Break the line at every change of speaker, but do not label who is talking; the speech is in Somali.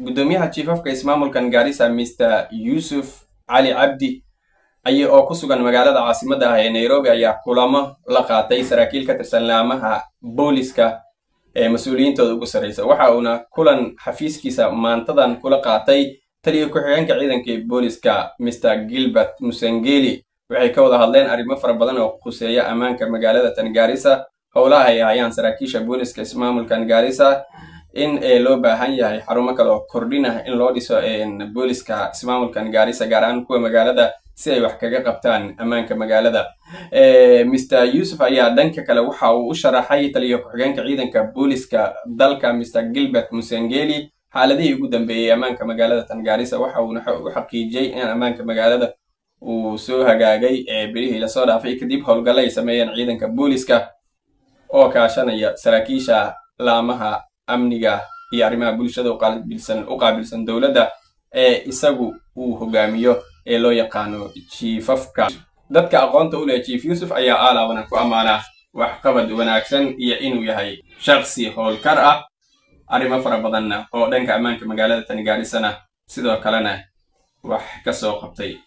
Guddoomiyaha jiifafka ismaamulkan Gaarisa, Mr Yuusuf Cali Cabdi, ay oo ku sugan magaalada caasimadda ah ee Nairobi, ayaa kulamo la qaatay saraakiil ka tirsan laamaha booliska ee mas-uuliyiintooda ugu sarreysa. Waxa uuna kulan xafiiskiisa maantadan kula qaatay taliya ku-xigeenka ciidanka booliska, Mr Gilbert Musengeli. Waxay ka wada hadleen arrimo fara badan oo khuseeya ammaanka magaalada tan Gaarisa, howlaha ay hayaan saraakiisha booliska ismaamulkan Gaarisa, in loo baahan yahay xarumo kale oo kordhin ah in loo dhiso booliska ismaamulkan Gaarisa, gaar ahaan kuwa magaalada, si ay wax kaga qabtaan ammaanka magaalada. Mr Yuusuf ayaa dhanka kale waxa uu u sharaxay taliya ku-xigeenka ciidanka booliska dalka, Mr Gilbert Musengeli, xaaladihii ugu dambeeyey ammaanka magaalada tan Gaarisa. Waxa uuna u xaqiijiyey in ammaanka magaalada uu soo hagaagay bilihii lasoo dhaafay, kadib howlgalle ay sameeyeen ciidanka booliska oo kaashanaya saraakiisha laamaha amniga iyo arrimaha bulshada u qaabilsan dowladda ee isagu uu hogaamiyo ee loo yaqaano jiifafka. Dadka aqoonta u leh Jiif Yuusuf ayaa aalaabana ku ammaana waxqabad wanaagsan iyo inuu yahay shakhsi howlkar ah, arrimo fara badanna oo dhanka ammaanka magaalada tan Gaarisana sidoo kalena wax ka soo qabtay.